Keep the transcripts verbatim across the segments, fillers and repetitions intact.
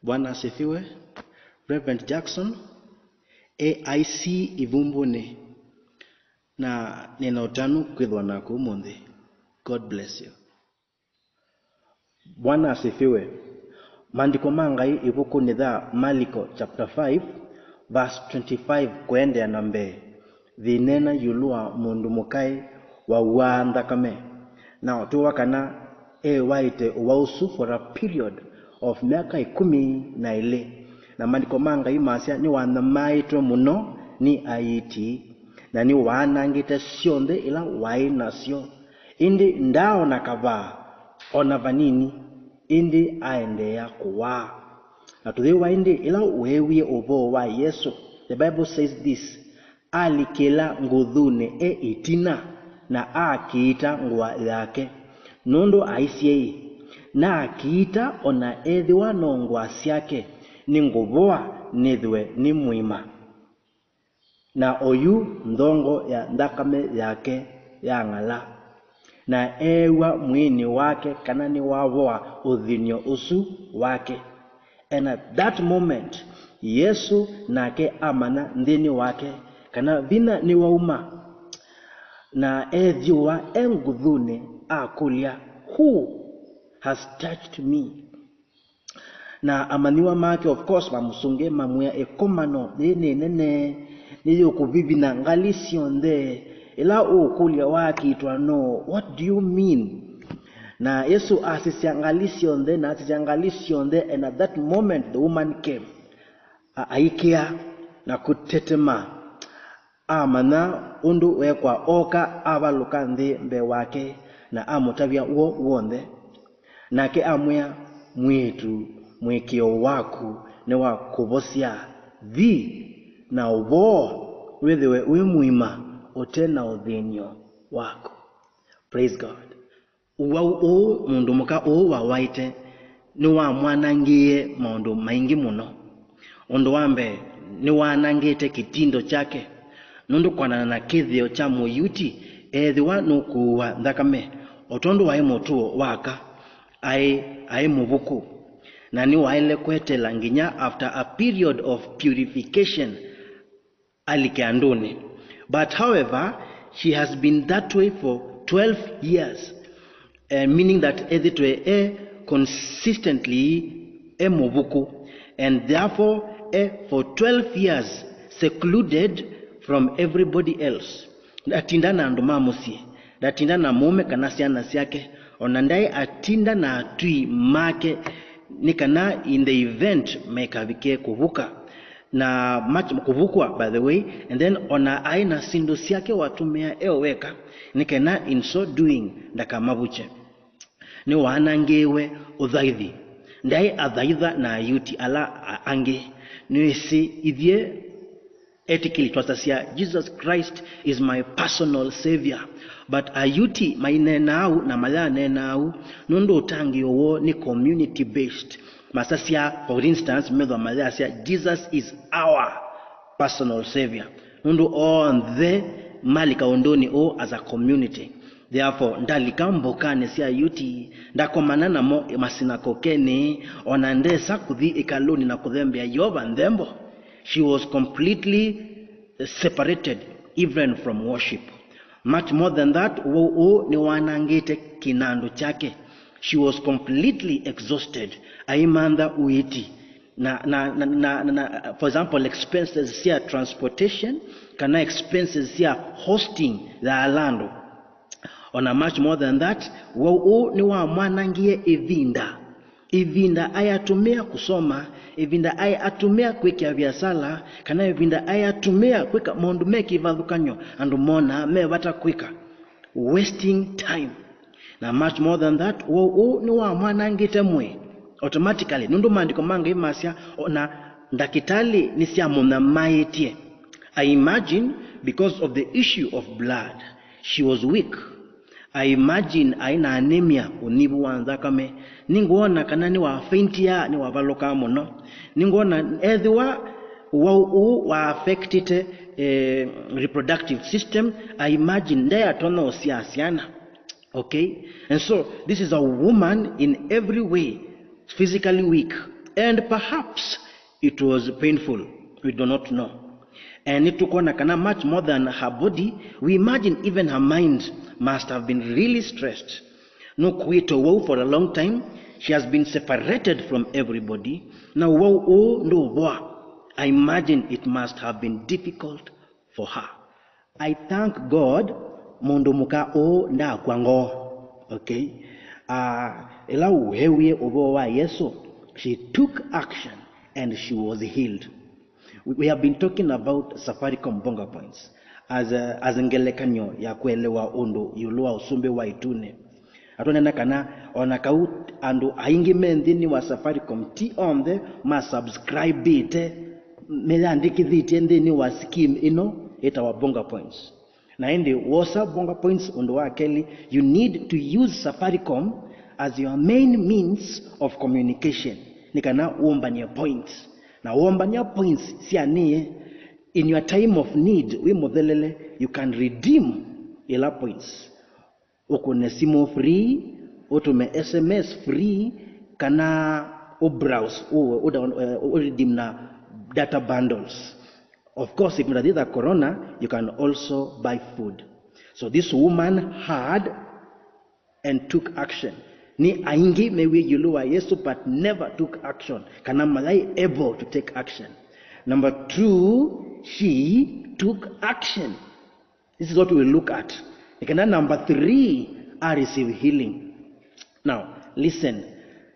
Bwana asifiwe. Reverend Jackson, A I C Ivumbuni, na nĩna ũtanu kwĩthĩwa naku ũmũnthĩ. God bless you. Bwana asifiwe. Maandĩko ma Ngai ĩvukunĩ ya Maliko chapter five, verse twenty-five kũendeea na mbee, yĩneena ĩũlũ wa mũndũ mũkaĩ wauaa nthakame. Na twĩwa kana ewaĩte ũwau ũsu for a period of myaka ĩkũmi na ĩlĩ. Na maandĩko ma Ngai masya nĩwanyamaĩtwe mũno nĩ aiiti, na nĩwaanangĩte syonthe ila waĩ nasyo. Ĩndĩ ndaaona kavaa o na vanini, ĩndĩ aendeea kũwaa. Na tũyĩwa ĩndĩ ĩla weewie ũvoo wa Yesũ, the Bible says this, alikĩla ngũthunĩ e ĩtina na akiita ngũa yake, nũndũ aisye-ĩ, "Nakiita o na ethĩwa no ngũa syake, nĩngũvoa nĩthĩwe nĩ mũima." Na oyu nthongo ya nthakame yake yang'ala, na eew'a mwĩĩnĩ wake kana nĩwavoa ũthĩny'o ũsu wake. And at that moment, Yesũ nake amanya nthĩnĩ wake kana vinya nĩwauma, na eethyũũa e ngũthunĩ, akũlya, "Who has touched me?" Na amanyĩw'a make, of course, mamũsũngĩe, mamwĩa, "Ĩkomano yĩĩ nĩ nene, nĩyĩũkũvivina ngalĩ syonthe. Ĩla ũũkũlya wakiitwa nũũ, what do you mean?" Na Yesũ asisya ngalĩ syonthe, na asisya ngalĩ syonthe, and at that moment the woman came. A- aikĩa na kũtetema. Amanya ũndũ wekwa, ooka avalũka nthĩ mbee wake na amũtavya w'o w'onthe. Nake amwĩa, "Mwĩĩtu, mũĩkĩĩo waku nĩwakũvosya. Thi na ũvoo, wĩthĩwe wĩ mũima ũte na ũthĩny'o waku." Praise God. Ũwau ũũ mũndũ mũka ũũ wawaĩte nĩwamwanangĩie maũndũ maingĩ mũno. Ũndũ wa mbee, nĩwanangĩte kĩtindo kyake, nũndũ kwonana na kĩthĩo kya Mũyuti, ethĩwa nũkũua nthakame, o tondũ waĩ mũtuo wa aka, aĩ, aĩ mũvuku, na nĩwaĩle kweteela nginya after a period of purification alike andũnĩ. But however, she has been that way for twelve years, eh, meaning that ethĩtwe e consistently e mũvuku, and therefore e for twelve years secluded from everybody else. Ndatinda na andũ ma mũsyĩ, ndatinda na mũũme kana syana syake, ona ndaĩ atinda na atwii make, nĩ kana in the event maikavike kũvuka. Na much kũvukwa, by the way, and then ona aĩ na syĩndũ syake watũmĩa e o weka, nĩ kana in so doing ndakamavukye. Nĩwaanangĩĩwe ũthaithi. Ndaĩ athaitha na Ayuti ala a- angĩ. Nĩwĩsĩ ithyĩ etĩkĩli twasasya, "Jesus Christ is my personal savior." But Ayuti maineenaa ũu na mayaneenaa ũu nũndũ ũtangĩĩo woo nĩ community based. Masasya, for instance, methwa mayasya, "Jesus is our personal savior." Nũndũ onthe malika ũndũnĩ ũũ as a community. Therefore, ndalika mbokanĩ sya Ayuti, ndakomana namo masinakokenĩ, ona ndesa kũthi ĩkalũnĩ na kũthembea Yeova nthembo. She was completely separated even from worship. Much more than that, ũwau ũũ nĩwanangĩte kĩnandũ kyake. She was completely exhausted. Aimantha ũĩti. Na, na, na, na, na, na, for example, expenses sya transportation kana expenses sya hosting ya ala andũ. Ona much more than that, ũwau ũũ nĩwamwanangie ĩvinda. Ĩvinda aĩ atũmĩa kũsoma, ĩvinda aĩ atũmĩa kwĩkĩa viasala, kana ĩvinda aĩ atũmĩa kwĩka maũndũ me kĩvathũkany'o andũ monaa me vata kwĩka. Wasting time. Na much more than that, ũwau ũũ nĩwamwanangĩte mwĩĩ automatically, nũndũ maandĩko ma Ngai masya, "Ona ndakĩtalĩ nĩsyamũnyamaĩtye." I imagine, because of the issue of blood, she was weak. I imagine aĩ na anemia, ũnyivu wa nthakame. Nĩngwona kana nĩwafaintia, nĩwavalũkaa mũno. Nĩngwona ethĩwa ũwau ũũ wa affectĩte, eh, reproductive system, I imagine ndeyatonya ũsyaa syana. Okay? And so, this is a woman in every way, physically weak. And perhaps it was painful. We do not know. And nĩtũkwona kana much more than her body, we imagine even her mind must have been really stressed. Nũkuĩte ũwau for a long time. She has been separated from everybody. Na ũwau ũũ ndũũvoa. I imagine it must have been difficult for her. I thank God mũndũ mũka ũũ ndaakw'a ngoo. Okay? Uh, ĩla weewie ũvoo wa Yesũ, she took action and she was healed. We, we have been talking about Safaricom Bonga Points as, a, as ngelekany'o ya kũelewa ũndũ ĩũlũ wa ũsumbĩ wa ĩtunĩ. Atũnena kana o na kau andũ aingĩ me nthĩnĩ wa Safaricom, ti onthe masubscribĩte, meyandĩkĩthĩtye nthĩnĩ wa scheme ĩno ĩtawa Bonga Points. Na ĩndĩ wosa Bonga Points, ũndũ wa kelĩ, you need to use Safaricom as your main means of communication, nĩ kana wũmbany'e points. Na wũmbany'a points sya nĩĩ, in your time of need, wĩ mũthelele, you can redeem ila points. Ũkũne simũ free, ũtũme S M S free, kana ũbrowse, ũ, ũ, ũ, eh, ũredeem na data bundles. Of course, if not this corona, you can also buy food. So this woman had and took action. Nĩ aingĩ mewie ĩũlũ wa Yesũ, but never took action, kana mayai able to take action. Number two, she took action. This is what we look at. Nĩ kana number three, I receive healing. Now, listen.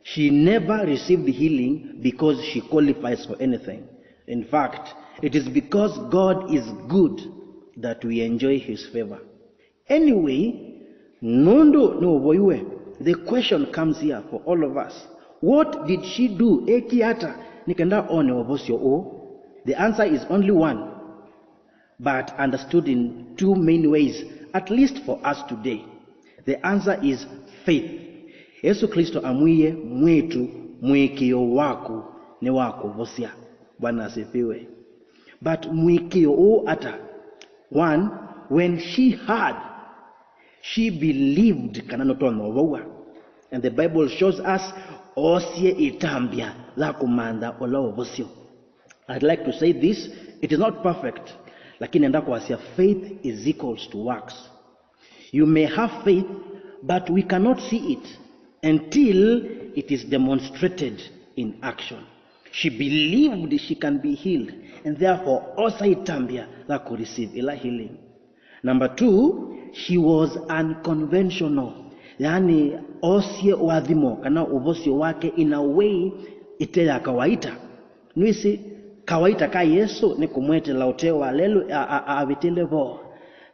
She never received healing because she qualifies for anything. In fact, it is because God is good that we enjoy his favor. Anyway, nũndũ nĩũvoiwe, the question comes here for all of us. What did she do? Eki ata nĩ kenda one ũvosyo ũũ? The answer is only one, but understood in two main ways, at least for us today. The answer is faith. Yesu Kristo amwĩie, "Mwĩĩtu, mũĩkĩĩo waku nĩwakũvosya." Bwana asifiwe. But mũĩkĩĩo ũũ ata? One, when she heard, she believed kana nũtonya ũvow'a. And the Bible shows us oosie ĩtambya ya kũmantha ũla ũvosyo. I'd like to say this, it is not perfect, lakini enda kwasya faith is equals to works. You may have faith, but we cannot see it until it is demonstrated in action. She believed she can be healed, and therefore osa ĩtambya ya kũreceive ĩla healing. Number two, she was unconventional. Yaani, osie ũathimo kana ũvosyo wake in a way ĩte ya kawaita. Nĩwĩsĩ, kawaita ka Yesũ nĩ kũmwetela ũtee wa lelũ a-, a-, avĩtĩle vo,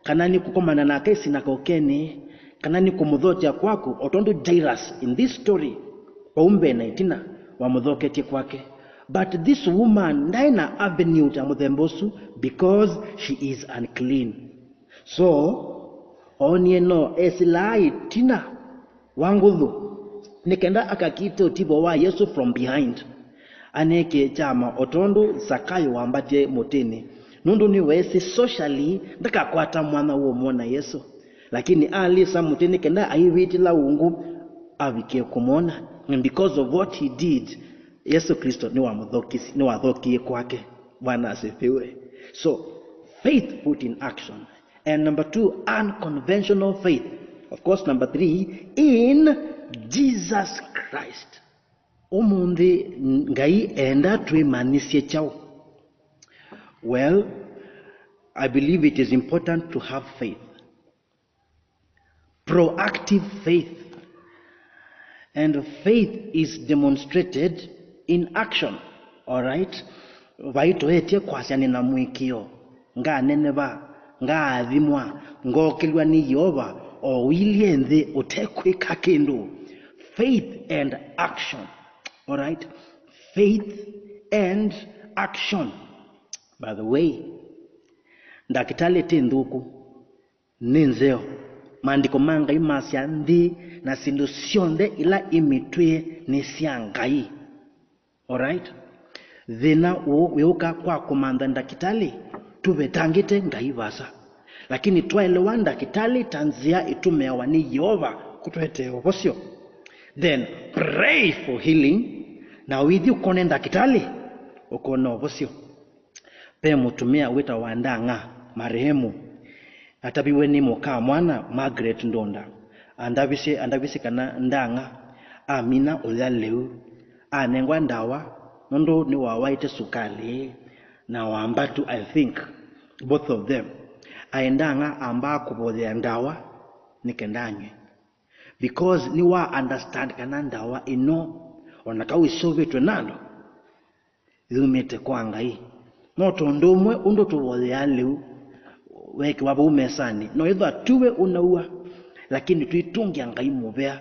kana nĩ kũkomana nake sinakokenĩ, kana nĩ kũmũthokya kwaku, o tondũ Jairus in this story, vau mbee na ĩtina, wamũthoketye kwake. But this woman ndaĩ na avenue ta mũthemba ũsu because she is unclean. So, oonie no esĩlaa ĩtina wa nguthu, nĩ kenda akakite ũtivo wa Yesũ from behind. Aneekie kyama o tondũ Sakayo wambatie mũtĩnĩ, nũndũ nĩweesĩ socially ndakakwata mwanya wa ũmwona Yesũ. Lakini alĩsa mũtĩ nĩ kenda aivĩtĩla ungu avikie kũmwona. And because of what he did, Yesu Kristo nĩwamũthokis-, nĩwathokie kwake. Bwana asifiwe. So, faith put in action. And number two, unconventional faith. Of course, number three, in Jesus Christ. Ũmũnthĩ Ngai enda twĩmanyĩsye kyaũ? Well, I believe it is important to have faith. Proactive faith. And faith is demonstrated in action. All right? Vai tũetye kwasya nĩ na mũĩkĩĩo, nganeneva, ngaathimwa, ngookĩlw'a nĩ Yeova, o ũilye nthĩ ũtekwĩka kĩndũ. Faith and action. All right? Faith and action. By the way, ndakĩtalĩ ti nthũku. Nĩ nzeo. Maandĩko ma Ngai masya nthĩ na syĩndũ syonthe ila imĩtwĩe nĩ sya Ngai. Alright? Thĩna ũũ wĩũka kwa kũmantha ndakĩtalĩ, tũvetangĩte Ngai vaasa. Lakini twaelewa ndakĩtalĩ ta nzĩa ĩtũmĩawa nĩ Yeova kũtũetee ũvosyo, then pray for healing, Na ũithi ũkone ndakĩtalĩ, ũkona ũvosyo. Ve mũtumĩa wĩtawa Ndang'a, marehemu, ataviwe nĩ mũka mwana Margaret Ndunda. Andavisye, andavisye kana Ndang'a amina ũya lĩu, anengwa ndawa nũndũ nĩwawaĩte sukalĩ na wambatu, I think, both of them. Aĩ Ndang'a ambaa kũvoyea ndawa nĩ kenda anyw'e, because nĩwa understand kana ndawa ĩno, ona kau ĩseũvĩtwe na andũ, yumĩte kwa Ngai. No tondũ ũmwe ũndũ tũvoyeaa lĩu weekĩwa vau mesanĩ, no ĩthwa tiwe ũnaua, lakini tũitũngĩa Ngai mũvea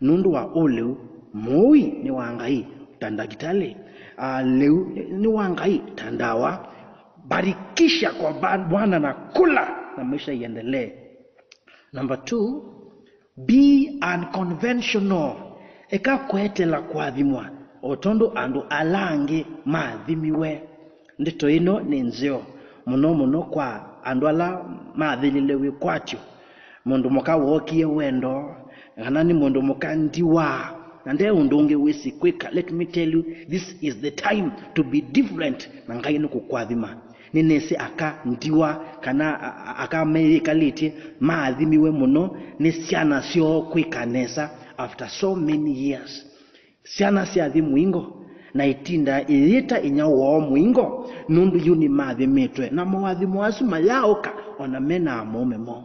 nũndũ wa ũlĩu. Mũui nĩ wa Ngai ta ndakĩtalĩ, ah, lĩu nĩ wa Ngai ta ndawa. Barikisha kwa ba-, Bwana na kula na maisha iendelee. Number two, be unconventional. Eka kweteela kũathimwa o tondũ andũ ala angĩ maathimiwe. Ndeto ĩno nĩ nzeo mũno mũno kwa andũ ala mathĩlile wĩkwatyo. Mũndũ mũka wookie wendo, kana nĩ mũndũ mũka ndiwa, na nde ũndũ ũngĩ wĩsĩ kwĩka. Let me tell you, this is the time to be different, na Ngai nĩkũkũathima. Nĩnĩsĩ aka ndiwa kana a-, a-, aka meyĩkalĩtye maathimiwe mũno nĩ syana syoo kwĩka nesa after so many years. Syana syathi mũingo na itinda iyĩta inya woo mũingo nũndũ yu nĩmaathimĩtwe, na moathimo asu mayaaũka ona mena amũũme moo.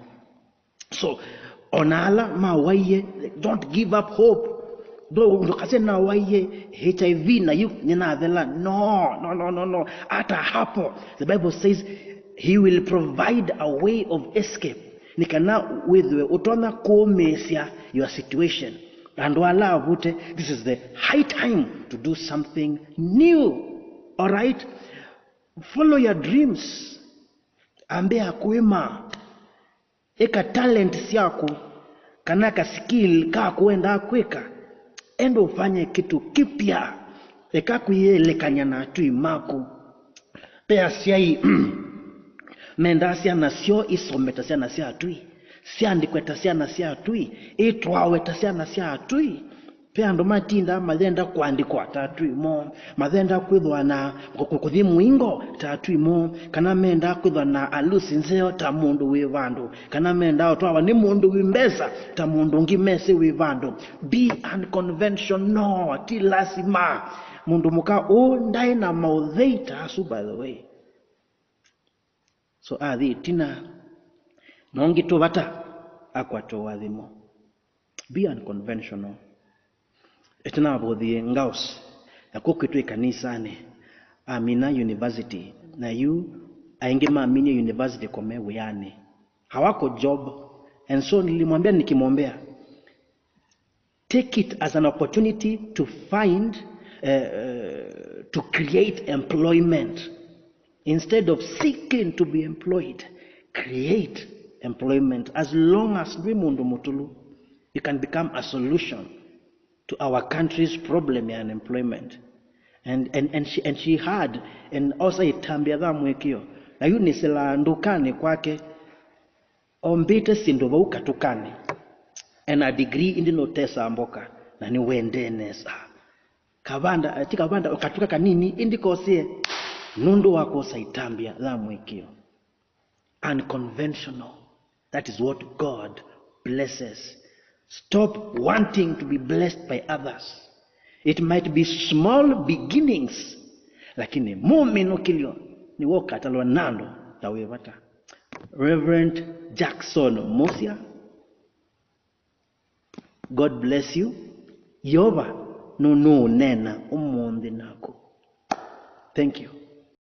So, ona ala mawaie, don't give up hope. Ndo-, ndũkasye nawaie H I V na yu nĩnathela. No, no, no, no, no. Hata hapo, the Bible says he will provide a way of escape. Nĩ kana wĩthĩwe ũtonya kũũmĩĩsya your situation. Andũ ala avute, this is the high time to do something new. All right? Follow your dreams. Ambĩa kũĩma. Ĩka talent syaku kana ka skill kaku wendaa kwĩka, enda ũfanye kitu kipya. Eka kwĩyĩlĩkany'a na atũi maku. Ve asyai mendaa syana syoo isome ta syana sya atũi, syandĩkwe ta syana sya atũi, itwawe ta syana sya atũi. Ve andũ matindaa mayenda kũandĩkwa ta atũi moo, mayenda kwĩthwa na kũ-, kũ-, kũthi mũingo ta atũi moo, kana mendaa kwĩthwa na alusi nzeo ta mũndũ wĩ vandũ, kana mendaa ũtwawa nĩ mũndũ wĩ mbesa ta mũndũ ũngĩ mesĩ wĩ vandũ. Be unconventional, ti lasima. Mũndũ mũka ũũ ndaĩ na maũthei ta asu, by the way. So athi ĩtina, na ũngĩ tũvata akwata ũathimo. Be unconventional. Ĩtina avũthie Ngaus, na kũkwĩtwa ĩkanisanĩ, amina university, na yu aingĩ maminie university kome wĩanĩ. Hawako job. And so nilimwambia, nikimwombea, take it as an opportunity to find, uh, to create employment. Instead of seeking to be employed, create employment. As long as ndwĩ mũndũ mũtũlu, you can become a solution to our country's problem ya unemployment. And, and, and, she, and she had, and also itambya tha mwĩkĩo. Na yu nĩsĩlaa ndukanĩ kwake, ombĩte syĩndũ vau katũkanĩ. Ena degree ĩndĩ nũtesaa mboka, na nĩwendee nesa. Kavanda, ti kavanda, o katuka kanini, ĩndĩ kosie nũndũ wa kwosa itambya ya mũĩkĩĩo. Unconventional. That is what God blesses. Stop wanting to be blessed by others. It might be small beginnings, lakini mũminũkĩlyo nĩw'o ũkatalwa nĩ andũ ta wĩ vata. Reverend Jackson Musia, God bless you. Yeova nũnũũneena ũmũnthĩ naku. Thank you.